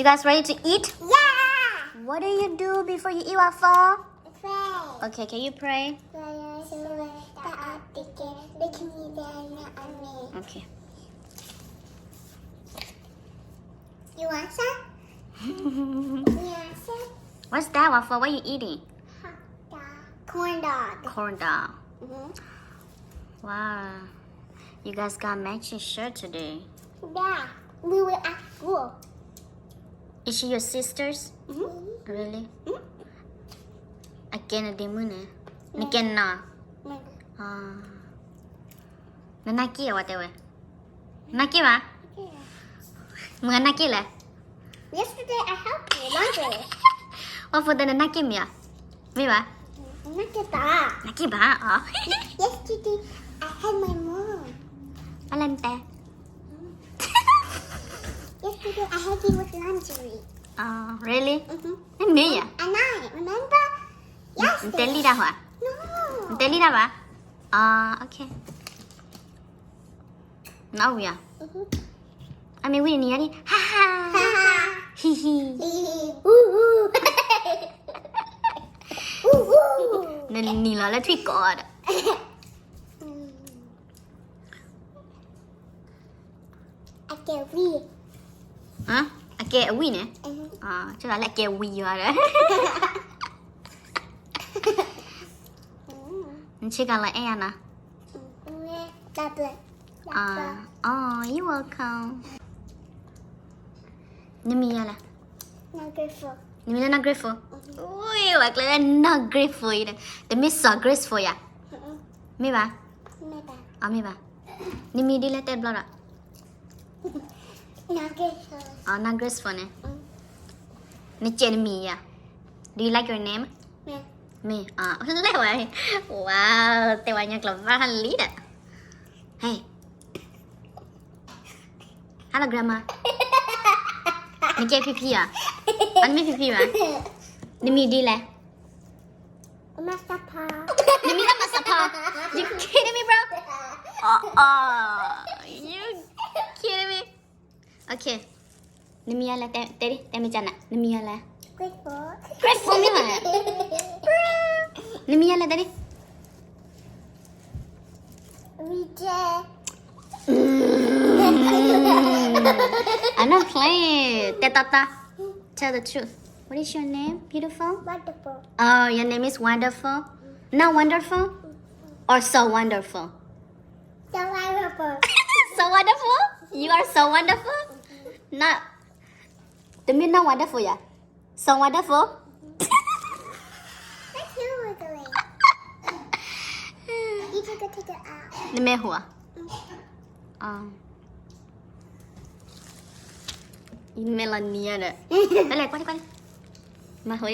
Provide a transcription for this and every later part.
You guys ready to eat? Yeah! What do you do before you eat, Waffle? Pray. Okay, can you pray? Okay. You want some? You want some? What's that, Waffle? What are you eating? Hot dog. Corn dog. Corn dog. Mm-hmm. Wow. You guys got matching shirt today. Yeah, we were at school. Is she your sisters? Mm-hmm. Really? Mm-hmm. အကဲနဒ့မုၣ်န့ၣ် နကဲနၤ နနာ်က့ၢ်အဝဲတဲဝဲ နာ်က့ၢ်ဘၣ် မ့ၢ်နာ်က့ၢ်လဲၣ် Yesterday I helped you laundry. အိၣ်ဖိတဲနနာ်က့ၢ်မ့ၢ်ဧါ မ့ၢ်ဘၣ် နာ်က့ၢ်ဘၣ် နာ်က့ၢ်ဘၣ် Yesterday I helped my mom. အလဲၣ်နတဲ Yesterday I helped you with laundry. Oh, really? Mm-hmm. မ့ၢ်ဧါ And I remember yesterday. နတဲလံတၢ်ဟါ No. နတဲလံတၢ်ဘၣ် Oh, okay. နအီၣ်ဝံၤဧါ အမ့ၢ်ဝံၤနံၤယါဒံး ဟါဟါ ဟံၣ်ဟံၣ် နနံၤလီၤလၢထွံၣ်ကိးဒီး အကဲဝံၤ အကဲအဝံၤန့ၣ် ဆၢလၢအကဲဝံၤယါဒီး နဆ့ကၤလီၤအဲၣ်ယါနၤ Oh, you're welcome. နမံၤယါလဲၣ် နမံၤလၢ not grateful. အိၣ်ဝဲကျဲလၢ not grateful အံၤဒီး တမ့ၢ် so grateful ယါ မ့ၢ်ဘၣ် အမ့ၢ်ဘၣ် နမံၤဒ်လဲၣ်တဲတဘျီဒီး not grateful. Oh, not grateful န့ၣ် နကဲနမံၤယါ Do you like your name? မ့ၢ် လဲၣ်ဝဲ Wow တဲဝဲညါကျိာ်ဘၣ်ဟးလံဒီး Hey. Hello, Grandma. နကဲဖံဖံဧါ အနမ့ၢ်ဖံဖံဘၣ် နမံၤဒ်လဲၣ် မၤစၢ်ဖါ နမံၤလၢမၤစၢ်ဖါ You kidding me, bro? Oh, oh. You kidding me? Okay. နမံၤယါလဲၣ် တဲ တဲဒ် တဲမ့ၢ်ကနၤ နမံၤယါလဲၣ် Grateful. Grateful မ့ၢ်ဘၣ် နမံၤယါလဲၣ် တဲဒ် I'm not playing. တဲတၢ်တၢ် Tell the truth. What is your name, beautiful? Wonderful. Oh, your name is wonderful. Not wonderful? Or so wonderful? So wonderful. So wonderful? You are so wonderful? Not တမ့ၢ် not wonderful ယါ So wonderful. That's your wiggly. You take it, take it out. နမဲာ်ဟူဧါ နမဲာ်လီၤနံၤဧါဒီး ပလဲၤကွၢ်ကွၢ် မၤဟူ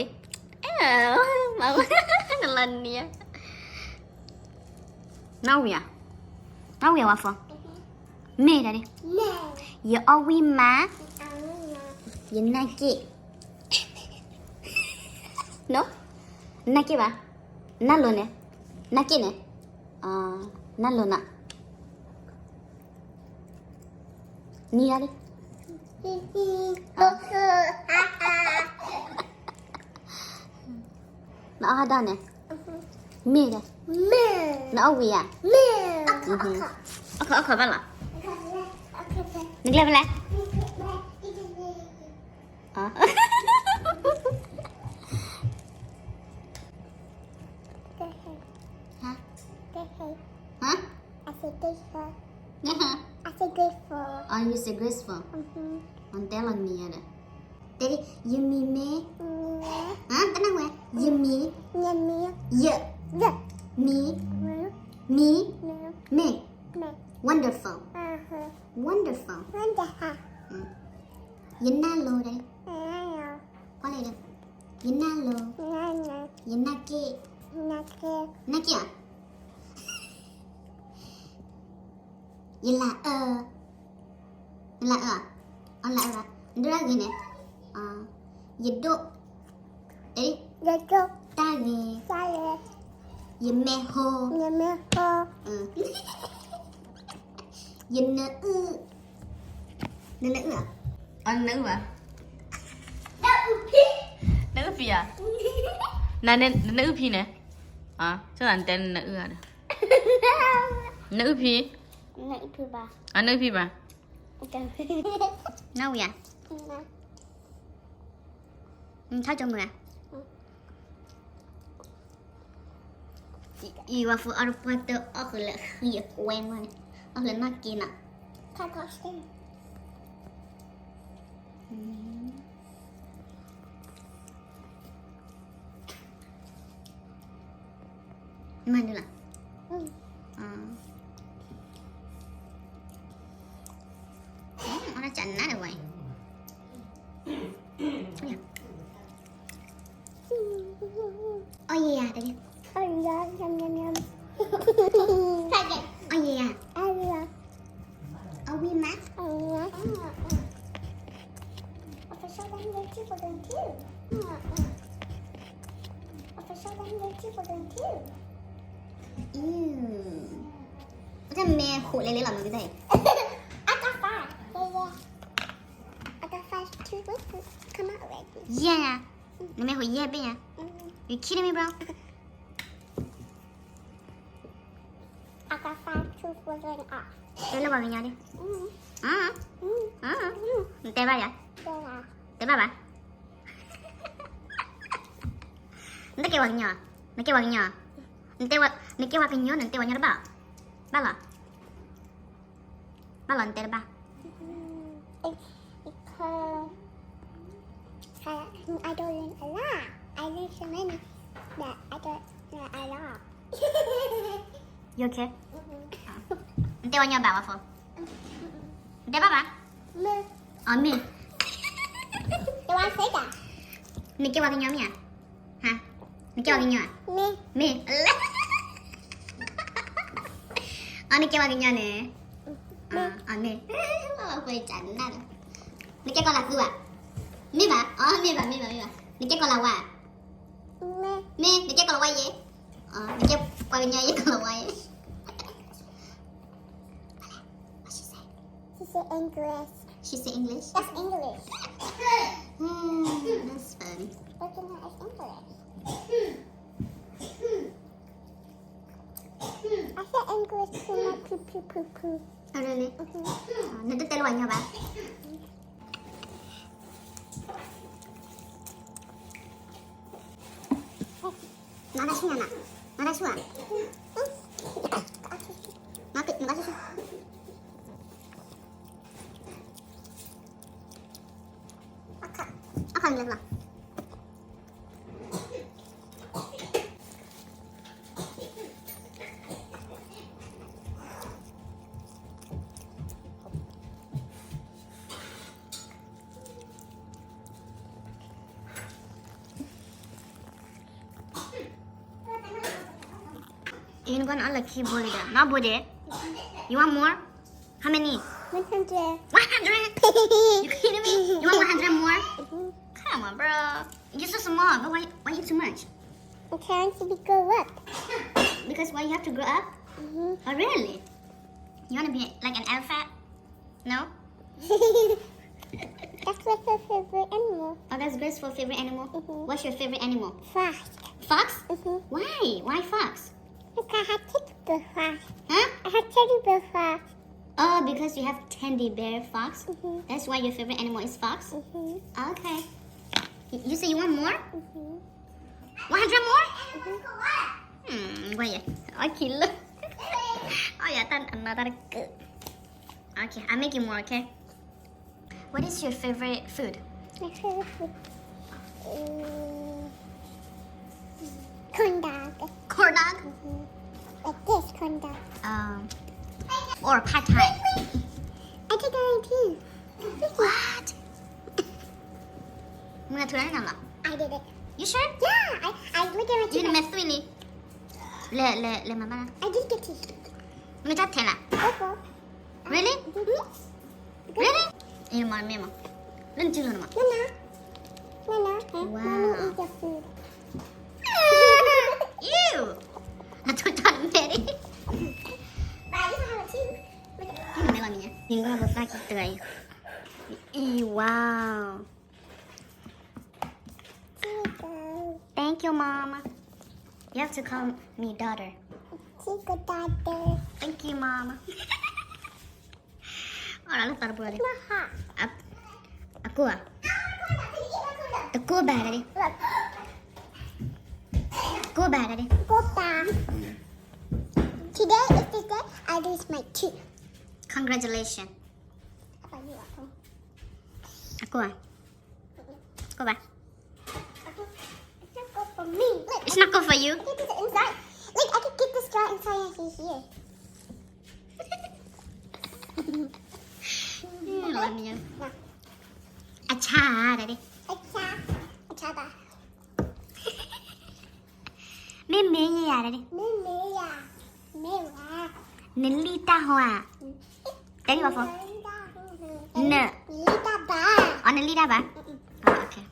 အံၤ မၤဟူ နလီၤနံၤဧါ နအီၣ်ဝံၤဧါ နအီၣ်ဝံၤဧါ ဝါဖီ မ့ၢ်ဒၣ်န့ၣ် ယအီၣ်ဝံၤမး ယနၢ်က့ၣ် နနၢ်က့ၣ်ဘၣ် နၢ်လိၤန့ၣ် နၢ်က့ၣ်န့ၣ် နၢ်လိၤနၤ နံၤလၢလံ နအီၣ်ဟါဒၣ်န့ၣ် မ့ၢ်ဒီး နအီၣ်ဝံၤဧါ အခီအခီဘၣ်လီၤ နကျဲဖဲလဲၣ် Huh? I said grateful. I said grateful. Oh, you said graceful. Mm-hmm. အတဲလီၤနံၤဧါဒီး တဲဒ် ယမံၤမ့ၢ် ဟါ တနၢ်ဝဲ ယမံၤ ယမံၤ ယ မံၤ မံၤ မ့ၢ် wonderful. Wonderful. ယနၢ်လိၤဒီး ကွၢ်လဲၣ်ဒီး ယနၢ်လိၤ ယနၢ်က့ၣ် နၢ်က့ၣ်ဧါ ယလၤအၢ နလၤအၢ အလၤအၢ နဒိၣ်တၢ်ဂ့ၤန့ၣ် ယဒိၣ် တၢ်ဂ့ၤ ယမဲာ်ဟိ ယနၢအုၣ် နနၢအုၣ်ဧါ အနၢအုၣ်ဘၣ် ယၤ, နနအုၣ်ဖံန့ၣ်, နတဲနအုၣ်ဧါဒီး, နအုၣ်ဖံ, နအုၣ်ဖံဘၣ်, နဝံၤဧါ, နထီၣ်ကၠိမုၢ်ဧါ. အံၤဝဲဖိအီၣ်တပှၢ်တၢၢ်အီၣ်ဃုာ်လၢဃံအကွဲမးန့ၣ်, အီၣ်ဃုာ်လၢနီၢ်က့နၤ. မၤဒ်လီၤ. အီၣ်တၢ်ကနၣ်ဒီးဝဲအံၤ. အီၣ်ယဲၢ်ယၤတက့ၢ်. အီၣ်ယဲၢ်ယၤ, yum, yum, yum. အီၣ်ယဲၢ်ယၤ, အီၣ်ဝံၤမး. အတၢ်မဲာ်ဟူးလဲလဲလီၤမ့ၢ်ကသ့ၣ်. ယဲၢ်ယၤ, နမဲာ်ဟူးယဲၢ်ဘ့ၣ်ညါ. You kidding me, bro? I got five tooth falling off. တဲလၢပှၤကညီဒ်. နတဲဘၣ်ယၤ. တဲဘၣ်ဘၣ်. နတကဲပှၤကညီ, နကဲပှၤကညီ, နကဲပှၤကညီန့ၣ် နတဲပှၤကညီတဘၣ်. ဘၣ်လီၤ. ဘၣ်လီၤ နတဲတဘၣ်. Because I, I don't learn a lot. I learn so many that I don't learn a lot. You okay? နတဲပှၤကညီဘၣ်ဝဲဖိ. နတဲဘၣ်ဘၣ်. အမ့ၢ် နကဲပှၤကညီမ့ၢ်ဧါ. နကဲပှၤကညီဧါ. မ့ၢ်. အီ နကဲပှၤကညီန့ၣ်. အမ့ၢ်. နကဲကီၢ်လၤသူဧါ. မ့ၢ်ဘၣ်. အီ မ့ၢ်ဘၣ် မ့ၢ်ဘၣ် မ့ၢ်ဘၣ်. နကဲကီၢ်လၤဝါ. မ့ၢ် နကဲကီၢ်လၤဝါယဲ. နကဲပှၤကညီယဲ ကီၢ်လၤဝါယဲ. What she say? She say English. She say English? That's English. That's funny. But you know, it's English. I said English too much, poo, poo, poo, poo. Oh, really? နတတဲလၢဝဲညီဘၣ်. နတၢ်ဆူၣ်နၤ, နတၢ်ဆူၣ်ဧါ. နတၢ်ဆူၣ်. အခါန့ၣ်လီၤ. အံၤ နကွၢ် နအီၣ်လၢခံဘိလံဒီး not ဘိဒဲး. You want more? How many? One hundred. One hundred? You kidding me? You want one hundred more? Mm-hmm. Come on, bro. You're so small. But why, why you too much? I'm trying to be grow up. Because why you have to grow up? Mm-hmm. Oh, really? You wanna be like an elephant? No? That's my favorite animal. Oh, that's Grace's favorite animal? Mm-hmm. What's your favorite animal? Fox. Fox? Mm-hmm. Why? Why fox? Because I have teddy bear fox. Huh? I have teddy bear fox. Oh, because you have teddy bear fox? Mm-hmm. That's why your favorite animal is fox? Mm-hmm. Okay. Y-, you say you want more? Mm-hmm. One hundred more? Mm-hmm. Hmm, ကွၢ်ယဲ, အီၣ်ခံလၢ, အီၣ်ယၤတၢ်အနါတၢ်တကၢၢ်. Okay, I'll make you more, okay? What is your favorite food? My favorite food is corn dog. Corn dog? Mm-hmm. Like this corn dog. Um, or pad thai? I take that one too. What? မုၢ်နၤထူၣ်နၤလီၤ. I did it. You sure? Yeah, I, I look at my teacher. ယနမဲာ်သွံၣ်လံ. လဲၤ, လဲၤ, လဲၤမၤဘၣ်လီၤ. I did get teeth. မုၢ်တၢ်ထဲလီၤ. Okay. Really? Mm-hmm. Really? အံၤမၤမ့ၢ်မး, လၢနစုလိၤနမး. No, no. No, no. Wow. Mommy eat the food. Ew. အထူၣ်တၢ်မဲာ်ဒံး. But you have it too. နမဲာ်လီၤမ့ၢ်ညါ, နကဘၣ်သးကတၢၢ်အံၤ. အံၤ, wow. Here we go. Thank you, Mama. You have to call me daughter. Thank you, daughter. Thank you, Mama. အီၣ်ဒၣ်လၢသီတဘိလံ. အကိၢ်ဧါ. တကိၢ်ဘၣ်ဒၣ်ဒံး. ကိၢ်ဘၣ်ဒၣ်ဒံး. Today is the day I lose my tooth. Congratulations. အကိၢ်ဧါ. ကိၢ်ဘၣ်. It's not good for me. Look, it's not good for you. I can get this inside. Look, I can get this straw inside of here. အဆါဒၣ်ဒံး. အဆါ, အဆါဘၣ်. မ့ၢ်မ့ၢ်ယၤဒၣ်ဒံး. မ့ၢ်မ့ၢ်ယၤ, မ့ၢ်ဝဲ. နလံၣ်တၢ်ဟီဧါ. တဲဒံးဘၣ်ဖိ. နလံၣ်တၢ်ဘၣ်. အီ နလံၣ်တၢ်ဘၣ်. အီ okay.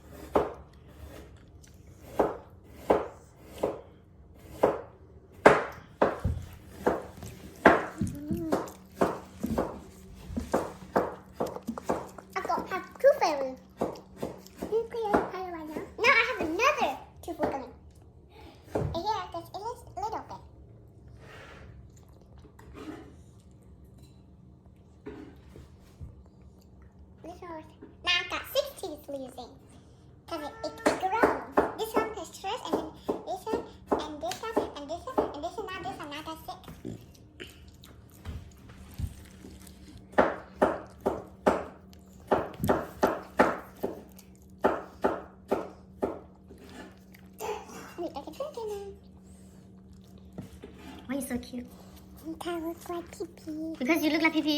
I got, have two fairies. You play a fairy right now. Now I have another two for coming. And here, just a little, little bit. This one was, now I got six teeth losing. Because it, it, it grows. This one is first, and then this one, and this one, and this one, and this one, now this one, now that's six. Wait, I can drink it now. Why you so cute? 他 look like 屁屁. Because you look like 屁屁.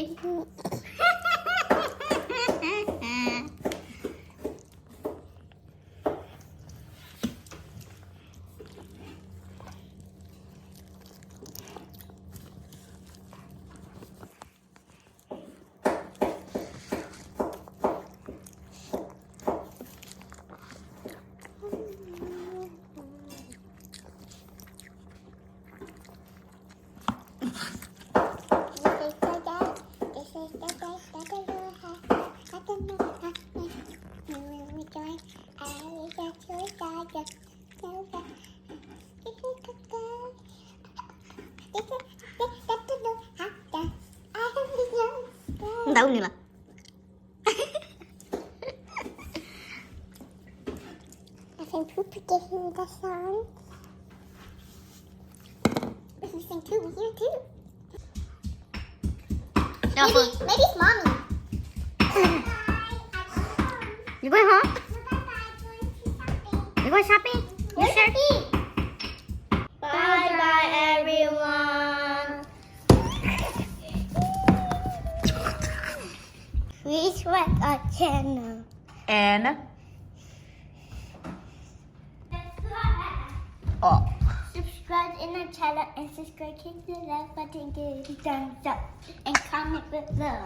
Nda uni la. I think Poopa gave him the song. If you sing too, we hear too. Maybe, maybe it's mommy. You going home? You going shopping? You sure? Bye bye everyone. Please like our channel. And subscribe in our channel and subscribe, click the like button, give it a thumbs up, and comment below.